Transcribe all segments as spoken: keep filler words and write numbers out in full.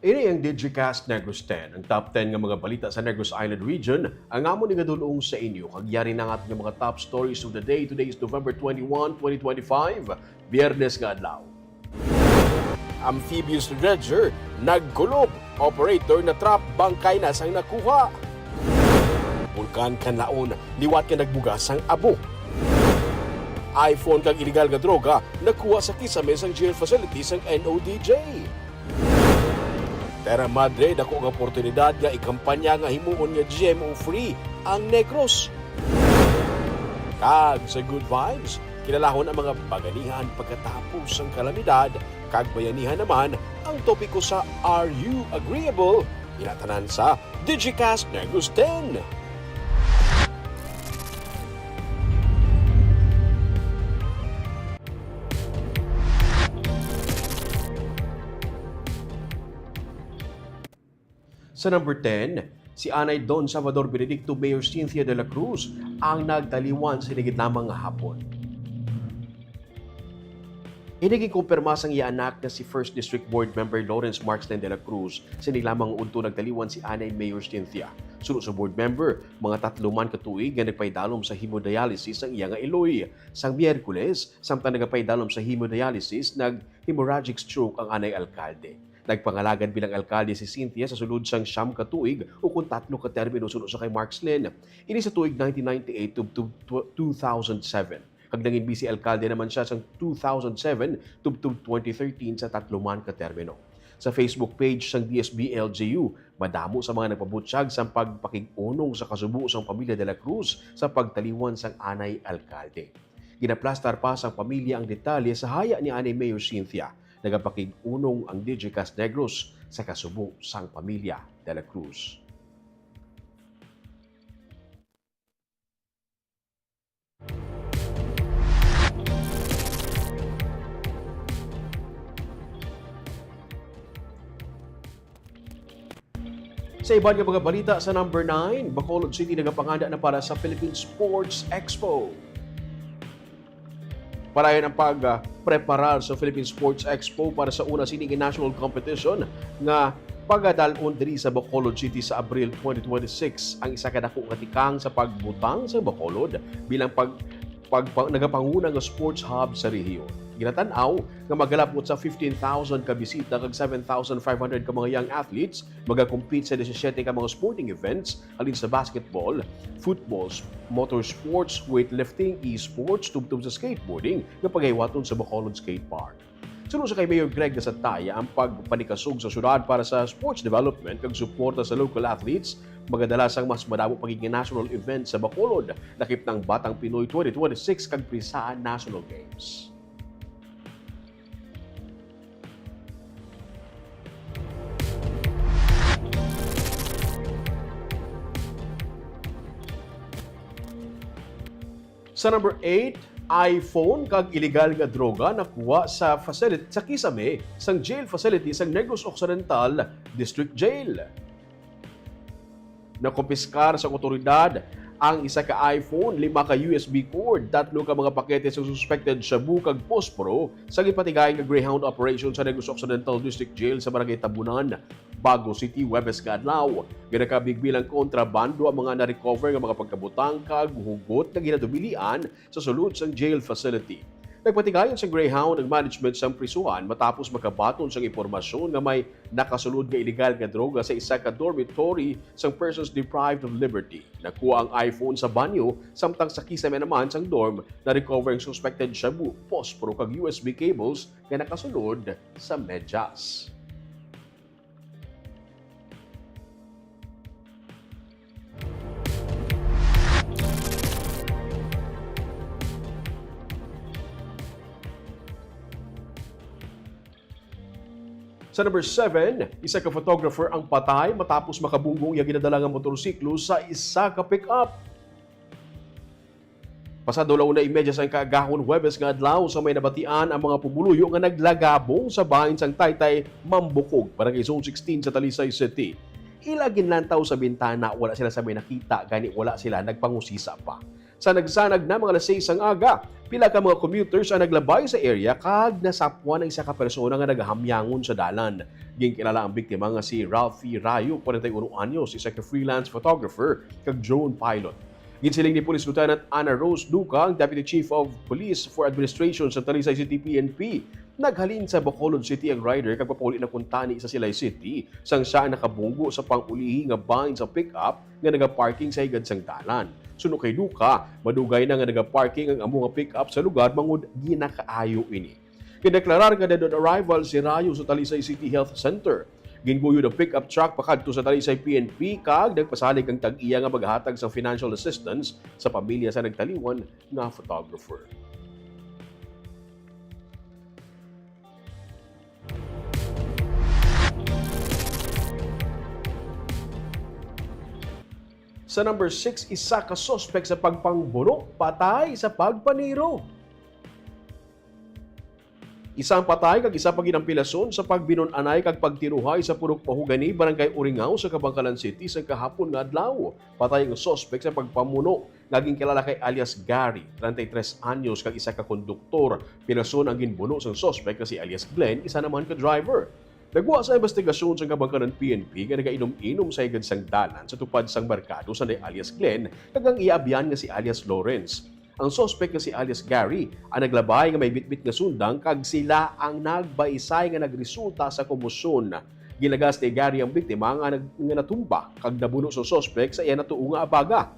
Ini ang Digicast Negros ten, ang top ten nga mga balita sa Negros Island Region, ang amon igadul-ong sa inyo. Kag yari na ang aton nga mga top stories of the day. Today is November twenty-one, twenty twenty-five, Biyernes nga adlaw. Amphibious dredger nagkulob, operator na trap, bangkay na sang nakuha. Bulkan Kanlaon, liwat nga nagbuga sang abo. iPhone kag iligal nga droga nakuha sa kisame sang jail facility sang N O D J. Terra Madre, dako nga oportunidad nga ikampanya nga himuon nga G M O free ang Negros. Kag sa Good Vibes, kilalahon ang mga baganihan pagkatapos sang kalamidad, kag bayanihan naman ang topiko sa Are You Agreeable? Ina tanan sa Digicast Negros ten. Sa number ten, si Anay Don Salvador Benedicto, Mayor Cynthia de la Cruz ang nagtaliwan sa sinigit lamang nga hapon. Ini ginkumpirma sang iya anak nga si First District Board Member Lawrence Markslin de la Cruz. Sini lamang udto nagtaliwan si Anay Mayor Cynthia. Suno sa board member, mga tatlo man ka tuig nga nagpaidalom sa hemodialysis ang iya nga iloy. Sang Miyerkules, samtang nagapaidalom sa hemodialysis, nag-hemorrhagic stroke ang anay alkalde. Nagpangalagad bilang alkalde si Cynthia sa sulod sang siyam ka tuig, ukon tatlo ka termino suno sa kay Markslin. Ini sa tuig nineteen ninety-eight tubtob tw-, two thousand seven. Kag nangin bise alkalde naman siya sang two thousand seven tubtob twenty thirteen sa tatlo man ka termino. Sa Facebook page sang D S B L G U, madamo sa mga nagpabutyag sang pagpakig-unong sa kasubo sang pamilya de la Cruz sa pagtaliwan sang anay alkalde. Ginaplastar pa sang pamilya ang detalye sa haya ni anay Mayor Cynthia. Nagapakig-unong ang Digicast Negros sa kasubo sang pamilya de la Cruz. Sa iban nga mga balita, sa number nine, Bacolod City nagapanganda na para sa Philippine Sports Expo. Padayon ang pag, ah, preparar sa Philippine Sports Expo para sa una sini nga national competition nga pagadal-on diri sa Bacolod City sa Abril twenty twenty-six, ang isa ka dako nga tikang sa pagbutang sa Bacolod bilang pag-, pagpa-, nagapanguna nga sports hub sa rehiyon. Ginatan-aw nga magalabot sa fifteen thousand ka bisita kag seven thousand five hundred ka mga young athletes magakompete sa disisiete ka mga sporting events, halin sa basketball, football, motorsports, weightlifting, e-sports, tubtob sa skateboarding nga pagahiwaton sa Bacolod Skate Park. Suno sa kay Mayor Greg Gasataya, ang pagpanikasog sa syudad para sa sports development kag suporta sa local athletes magadala sang mas madamo pa gid nga national event sa Bacolod, lakip na ang Batang Pinoy twenty twenty-six kag Prisaan National Games. Sa number eight, iPhone kag iligal nga droga nakuha sa facilit-, sa kisame sang jail facility sang Negros Occidental District Jail. Nakumpiskar sa awtoridad ang isa ka iPhone, lima ka U S B cord, tatlo ka mga pakete sa suspected shabu kag posporo sa ginpatigayon nga Greyhound operation sa Negros Occidental District Jail sa Barangay Tabunan, Bago City, Huwebes nga adlaw. Ginakabig bilang kontrabando ang mga na-recover nga mga pagkabutang kag hugot nga ginadubilian sa sulod sang jail facility. Nagpatigayon sang Greyhound ang management sang prisuhan matapos makabaton sang impormasyon nga may nakasulod nga iligal nga droga sa isa ka dormitory sang persons deprived of liberty. Nakuha ang iPhone sa banyo, samtang sa kisame naman sang dorm, na-recover ang suspected shabu, posporo kag U S B cables nga nakasulod sa medyas. Sa number seven, isa ka photographer ang patay matapos makabunggo ang iya ginadala nga motorsiklo sa isa ka pick-up. Pasado la una y medya sang kaagahon, Huwebes nga adlaw, sa may nabatian ang mga pumuluyo nga naglagabong sa bahin sang Taytay Mambukog, Barangay Zone sixteen sa Talisay City. Ila ginlantaw sa bintana, wala sila sa may nakita, gani wala sila nagpangusisa pa. Sa nagsanag na mga alas sais sang aga, pila ka mga commuters ang naglabay sa area kag nasapwan ang isa ka persona nga nagahamyangon sa dalan. Ginkilala ang biktima nga si Ralphie Rayo, kwarenta y uno anyos, isa ka freelance photographer kag drone pilot. Ginsiling ni Police Lieutenant Ana Rose Duca, ang Deputy Chief of Police for Administration sa Talisay City P N P, naghalin sa Bacolod City ang rider kag papauli na kuntani sa Silay City, sang siya ang nakabunggo sa pang-ulihi nga bahin sa pick-up nga nagaparking sa higad sang dalan. Suno kay Duca, madugay na nga nagaparking ang amo nga pick-up sa lugar bangod ginakaayo ini. Gideklarar nga dead on arrival si Rayo sa Talisay City Health Center. Ginguyod ang pick-up truck pakadto sa Talisay P N P kag nagpasalig ang tag-iya nga maghatag sa financial assistance sa pamilya sa nagtaliwan nga photographer. Sa number six, isa ka suspek sa pagpangbuno, patay sa pagpaniro. Isa ang patay kag isa pa gid ang pilason sa pagbinon-anay kag pagtiruhay sa Purok Mahogany, Barangay Uringao sa Kabankalan City sa kahapon nga adlaw. Patay ang suspek sa pagpamuno nga ginkilala kay alias Gary, treinta y tres anyos, kag isa ka konduktor. Pilason ang ginbuno sang suspek nga si alias Glenn, isa naman ka driver. Nagwa sa investigasyon sang Kabankalan P N P nga nagainom-inom sa higad sang dalan sa tupad sang merkado sanday alias Glenn kag ang iya abyan nga si alias Lawrence. Ang suspek nga si alias Gary ang naglabay nga may bitbit nga sundang kag sila ang nagbaisay nga nagresulta sa komosyon. Ginagas ni Gary ang biktima nga nag-, nga natumba kag nabuno sa suspek sa iya natuo nga abaga.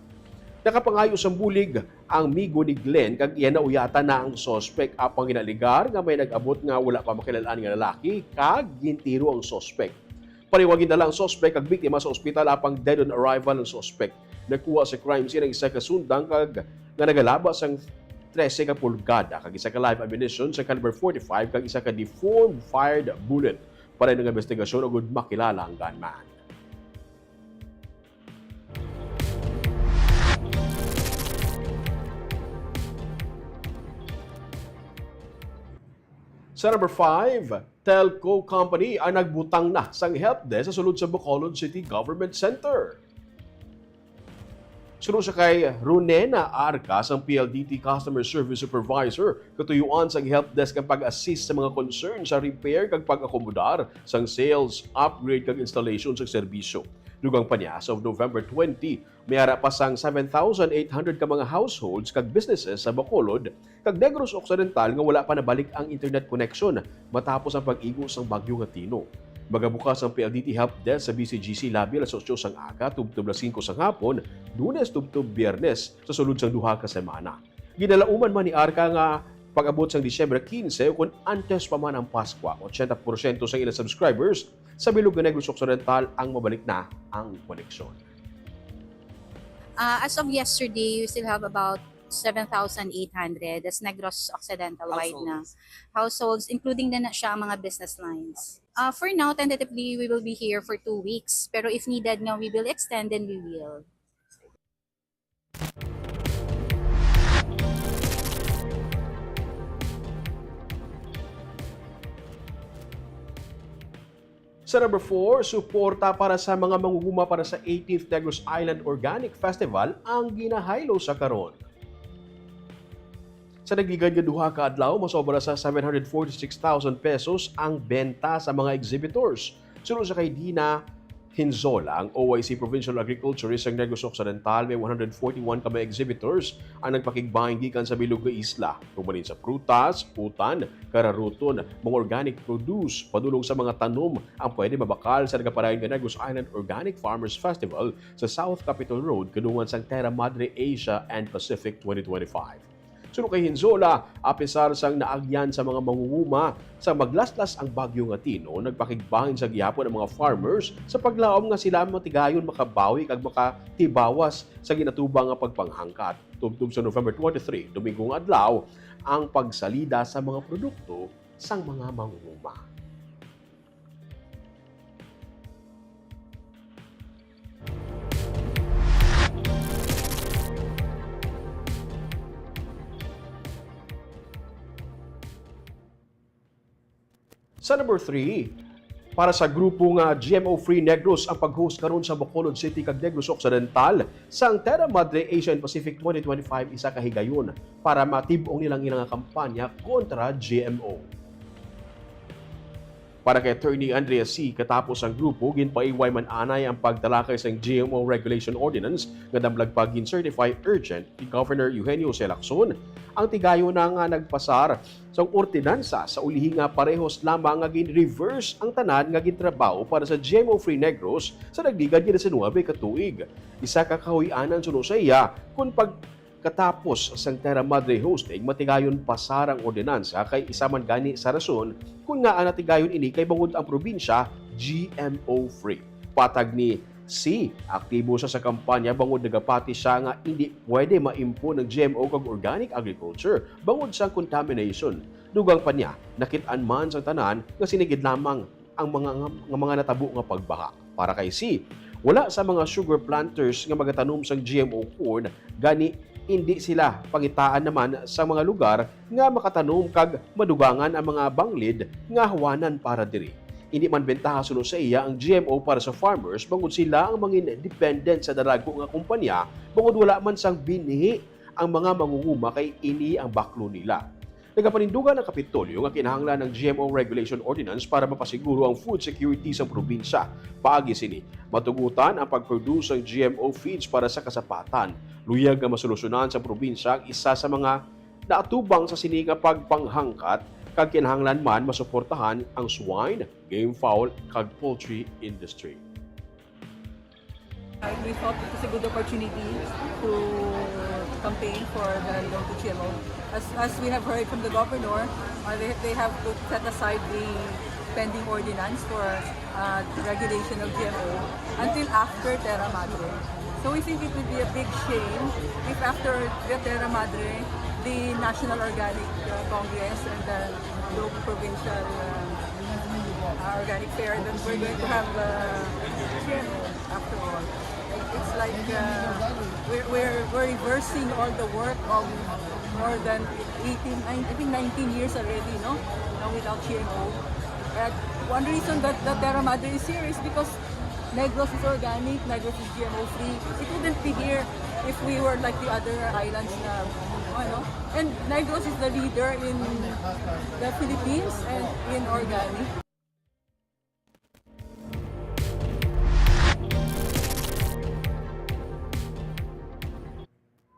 Nakapangayo sang bulig ang migo ni Glenn kag iya nauyatan na ang suspek, apang ginalegar nga may nag-abot nga wala pa makilal-an nga lalaki kag gintiro ang suspek. Pareho nga gindala ang suspek kag biktima sa ospital, apang dead on arrival ang suspek. Nakuha sa crime scene ang isa ka sundang kag nga nagalaba sang trese ka pulgada kag isa ka live ammunition sa caliber forty-five kag isa ka deformed fired bullet. Pareho ang investigasyon ugod makilala ang gunman. Sa number five, telco company ang nagbutang na sang help desk sa sulod sa Bacolod City Government Center. Suno sa kay Runena Arca sang P L D T Customer Service Supervisor, katuyuan sang help desk ang pag-assist sa mga concern sa repair kag pag-akomodar sang sales, upgrade kag installation sa serbisyo. Dugang pa niya, as of November twenty, may ara pa sang seven thousand eight hundred ka mga households kag businesses sa Bacolod kag Negros Occidental nga wala pa nabalik ang internet connection matapos ang pag-igo sang Bagyo nga Tino. Magabukas ang P L D T Help Desk sa B C G C lobby alas otso sang aga tubtob alas singko sang hapon, Lunes tubtob Biyernes, sa sulod sang duha ka semana. Ginalauman man ni Arca nga pag-abot sang Disyembre quince o kon antes pa man ang Paskwa, ochenta porsyento sang ilang subscribers sa bilog nga Negros Occidental ang mabalik na ang koneksyon. Uh, as of yesterday, we still have about seven thousand eight hundred. That's Negros Occidental wide na. Households, including na na siya ang mga business lines. Uh, for now, tentatively, we will be here for two weeks. Pero if needed nga, we will extend, then we will. Sa number four, suporta para sa mga mangunguma para sa eighteenth Negros Island Organic Festival ang ginahaylo sa karon. Sa nagligad nga duha ka adlaw, masobra sa seven hundred forty-six thousand pesos ang benta sa mga exhibitors. Suno sa kay Dina Hinzola, ang O I C Provincial Agriculturist sang Negros Occidental, may one hundred forty-one ka mga exhibitors ang nagpakigbahin gikan sa bilog nga isla. Tumanin sa prutas, utan, kararuton, mga organic produce, padulong sa mga tanom ang pwede mabakal sa nagapadayon nga Negros Island Organic Farmers Festival sa South Capitol Road, kadungan sang Terra Madre Asia and Pacific twenty twenty-five. Suno kay Hinzola, apisar sang naagyan sa mga mangunguma sa maglaslas ang Bagyo nga Tino, nagpakigbahin sa gihapon ang mga farmers sa paglaom nga sila matigayon makabawi kag makatibawas sa ginatubang nga pagpanghangkat. Tubtob sa November twenty-three, Domingo nga adlaw, ang pagsalida sa mga produkto sang mga mangunguma. Sa number three, Para sa grupo nga G M O Free Negros, ang pag-host karon sa Bacolod City kag Negros Occidental sang Terra Madre Asia and Pacific twenty twenty-five isa ka higayon para matib-ong nila ang ilang kampanya kontra G M O. Para kay Attorney Andrea C, katapos ang grupo, ginpaiway man anay ang pagtalakay sang G M O Regulation Ordinance nga nablag pa gin-certify urgent ni Governor Eugenio C. Lacson. Ang tigayon na nga nagpasar sang ordinansa sa ulihi nga parehos lamang nga gin-reverse ang tanan nga gintrabaho para sa G M O Free Negros sa nagligad nga diecinuebe ka tuig. Isa ka kahuy-anan suno sa iya kon pag Katapos sang Terra Madre hosting, matigayon pasar ang ordinansa kay isa man gani sa rason kon ngaa natigayon ini kay bangod ang probinsya G M O free. Patag ni C, aktibo siya sa kampanya bangod nagapati siya nga indi pwede ma-impon ang G M O kag organic agriculture bangod sa contamination. Dugang pa niya, nakit-an man sang tanan nga sinigid lamang ang mga nga, nga mga natabo nga pagbaha. Para kay C, wala sa mga sugar planters nga magatanom sang G M O corn, gani indi sila pangitaan naman sa mga lugar nga makatanom kag madugangan ang mga banglid nga hawanan para diri. Indi man bentaha suno sa iya ang G M O para sa farmers bangod sila ang mangin dependent sa darago nga kumpanya bangod wala man sang binhi ang mga mangunguma kay ini ang baklo nila. Nagapanindugan ang Kapitolyo nga kinahanglan ang G M O Regulation Ordinance para mapasiguro ang food security sa probinsya. Paagi sini, matugutan ang pag-produce sang G M O feeds para sa kasapatan. Luyag nga masolusyonan sa probinsya ang isa sa mga naatubang sa sini nga pagpanghangkat, kag kinahanglan man masuportahan ang swine, game fowl, kag poultry industry. We thought it was a good opportunity to campaign for the Local G M O. As, as we have heard from the governor, uh, they, they have to set aside the pending ordinance for uh, regulation of G M O until after Terra Madre. So we think it would be a big shame if after the Terra Madre, the National Organic uh, Congress and the Local Provincial uh, uh, Organic Fair, that we're going to have uh, G M O after all. It's like uh, we're, we're, we're reversing all the work of more than eighteen, I think nineteen years already, no? Now without G M O. And one reason that the Terra Madre is here is because Negros is organic, Negros is G M O free. It wouldn't be here if we were like the other islands na, ano? And Negros is the leader in the Philippines and in organic.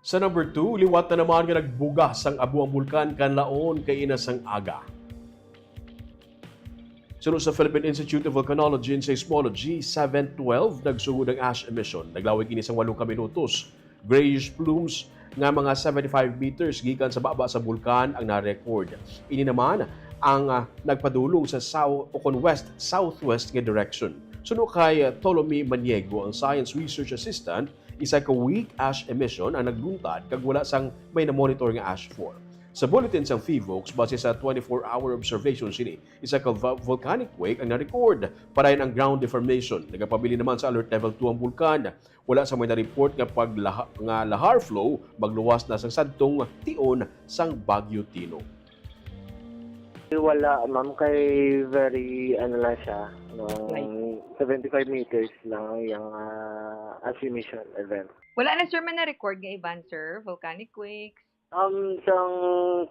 Sa number two, liwat na naman nga nagbuga sang abo ang bulkan Kanlaon kaina sang aga. Suno sa Philippine Institute of Volcanology and Seismology, seven twelve, nagsugod ang ash emission. Naglawig ini sang walo ka minutos. Grayish plumes nga mga seventy-five meters gikan sa baba sa bulkan ang na-record. Ini naman ang ah, nagpadulong sa south o kon west-southwest nga direction. Suno kay ah, Ptolemy Maniego, ang Science Research Assistant, isa ka weak ash emission ang nagluntad kag wala sang may na-monitor nga ash fall. Sa bulletin sang PHIVOLCS, base sa twenty-four hour observation sini, isa ka va- volcanic wake ang na-record. Padayon ang ground deformation. Nagapabilin naman sa alert level two ang bulkan. Wala sa may na-report nga paglaha, nga lahar flow magluwas na sang sadtong tion sang Bagyo Tino. Wala, ma'am, kay very, ano lang siya, no, seventy-five meters lang ang iyang ah, ash emission event. Wala na, sir, man na-record nga event, sir, volcanic quakes. Um, sang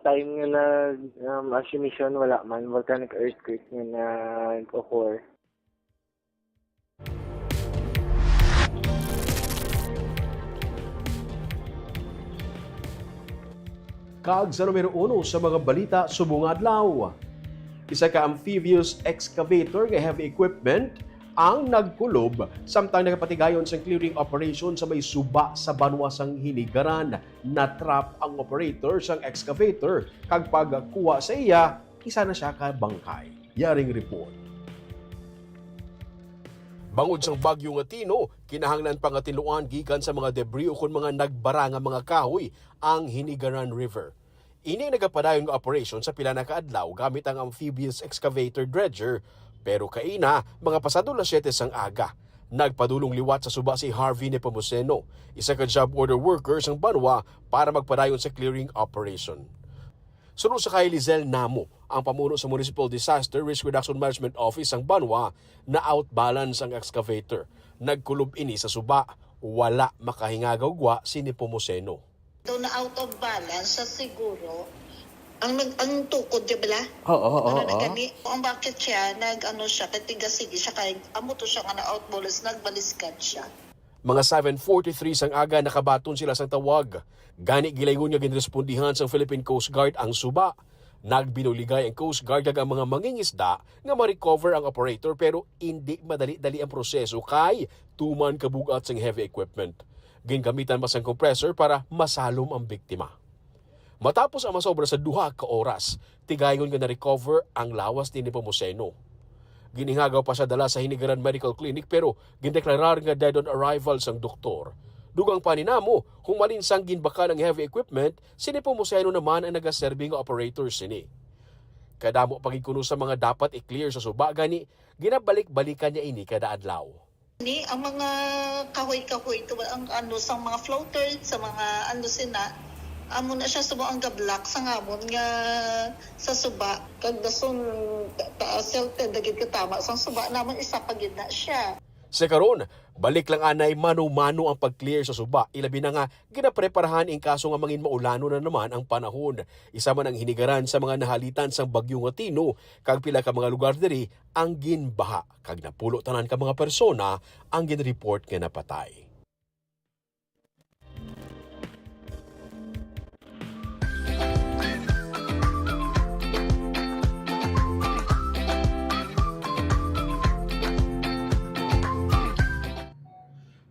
time nga nag um, ash emission, wala man volcanic earthquake nga nag-occur. Kag sa numero uno sa mga balita subong nga adlaw, isa ka amphibious excavator nga heavy equipment ang nagkulob samtang nagapatigayon sang clearing operation sa may suba sa banwa sang Hinigaran. Na-trap ang operator sang excavator kag pagkuha sa iya, isa na siya ka bangkay. Yaring report. Bangod sang bagyo nga Tino, kinahanglan pa nga tinluan gikan sa mga debris ukon mga nagbara nga mga kahoy ang Hinigaran River. Ini nagapadayon nga operasyon sa pila na ka adlaw gamit ang amphibious excavator dredger, pero kaina, mga pasado las siyete sang aga, nagpadulong liwat sa suba si Harvey Nepomuceno, isa ka job order worker sang banwa para magpadayon sa clearing operation. Suno sa kay Lizelle Namo, ang pamuno sa Municipal Disaster Risk Reduction Management Office sang banwa, na-out balance ang excavator. Nagkulob ini sa suba. Wala makahingaga og gwa si Nepomuceno. Daw na out of balance siya siguro. Ang nag ang tukod, di ba? Oo, oo, Ano na oo. gani? Ang bakit siya, nag ano siya, kay tigasigi siya, kay amo to siya nga na-out balance, nagbaliskad siya. Mga seven forty-three sang aga, nakabaton sila sang tawag. Gani, gilayon nga ginrespondihan sang Philippine Coast Guard ang suba. Nagbinuligay ang Coast Guard kag ang mga mangingisda nga ma-recover ang operator, pero indi madali-dali ang proseso kay tuman ka bug-at sang heavy equipment. Gingamitan pa sang compressor para masalom ang biktima. Matapos ang masobra sa duha ka oras, tigayon nga na-recover ang lawas ni Nepomuceno. Ginhingagaw pa siya dala sa Hinigaran Medical Clinic, pero gindeklarar nga dead on arrival sang doktor. Dugang pa ni Namo, humalin sang ginbakan ang heavy equipment, si Nepomuceno naman ang nagaserbi nga operator sini. Kadamo pa gid kuno sa mga dapat i-clear sa suba, gani ginabalik-balikan niya ini kada adlaw. Ni ang mga kahoy-kahoy to, ang ano, sa mga floater, sa mga ano sina, amo na siya subo ang gablak sa ngamon nga sa suba. Kag dason ta- ta- silted dagit katama sang suba naman, isa pa gid na siya. Sa karon, balik lang anay mano-mano ang pag-clear sa suba, ilabi na nga ginapreparahan in kaso nga mangin maulano na naman ang panahon. Isa man ang Hinigaran sa mga nahalitan sang bagyo nga Tino, kag pila ka mga lugar diri ang ginbaha, kag napulo tanan ka mga persona ang ginreport nga napatay.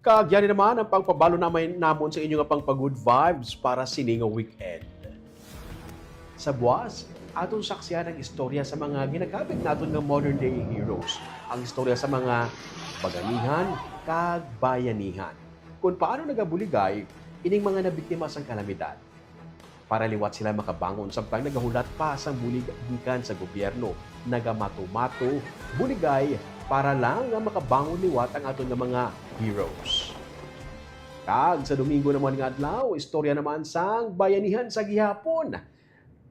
Kag yari naman ang pagpabalo naman namon sa inyo nga pangpa-good vibes para sini nga weekend. Sa buwas, aton saksihan ang istorya sa mga ginakabig naton nga modern day heroes, ang istorya sa mga baganihan kag bayanihan, kung paano nagabuligay ining mga nabiktima sang kalamidad. Para liwat sila makabangon samtang nagahulat pa sang bulig gikan sa gobyerno, nagamato-mato, buligay para lang nga makabangon liwat ang aton nga mga heroes. Kag sa Domingo naman nga adlaw, istorya naman sang bayanihan sa gihapon.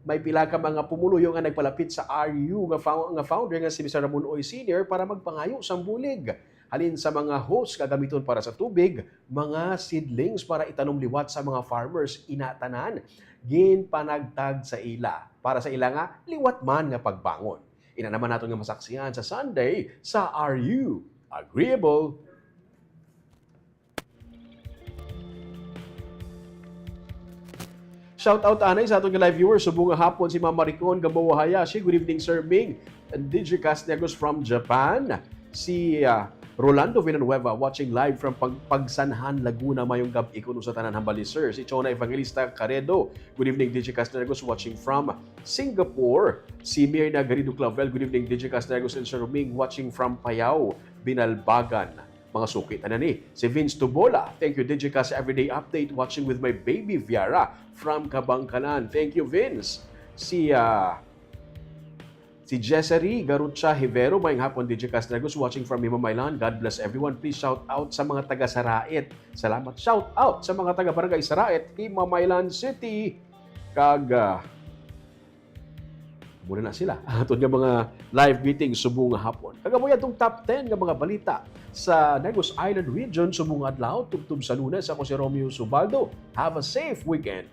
May pila ka mga pumuluyo nga nagpalapit sa R U nga, fou- nga founder nga si Mister Ramon Uy Senior para magpangayo sang bulig. Halin sa mga hose nga gamiton para sa tubig, mga seedlings para itanom liwat sa mga farmers, ina tanan ginpanagtag sa ila para sa ila nga liwat man nga pagbangon. Ina naman naton nga masaksihan sa Sunday sa Are You Agreeable? Shout out anay sa aton nga live viewers subong nga hapon, si Ma'am Maricon Gamboa Hayashi. Good evening, Sir Ming. And D J Casnegos from Japan. Si ah, Rolando Villanueva watching live from Pag Pagsanhan, Laguna. Mayong gab-i kuno sa tanan, hambal ni Sir. Si Chona Evangelista Caredo, good evening, D J Casnegos, watching from Singapore. Si Mirna Garrido Clavel, good evening, D J Casnegos and Sir Ming, watching from Payao, Binalbagan. Mga suki tanan ni. Si Vince Tubola, thank you, D J Cas Everyday Update, watching with my baby Viara from Kabangkalan. Thank you, Vince. Si ah, si Jessary Garucha Hivero, mayong hapon, D J Cas Dragos, watching from Himamaylan. God bless everyone. Please shout out sa mga taga Sarait. Salamat. Shout out sa mga taga Barangay Sarait, Himamaylan City. Kag ah, muna na sila. Aton nga mga live greetings subong nga hapon. Kag amo atong top ten nga mga balita sa Negros Island Region subong nga adlaw, tubtob sa Lunes. Ako si Romeo Subaldo. Have a safe weekend.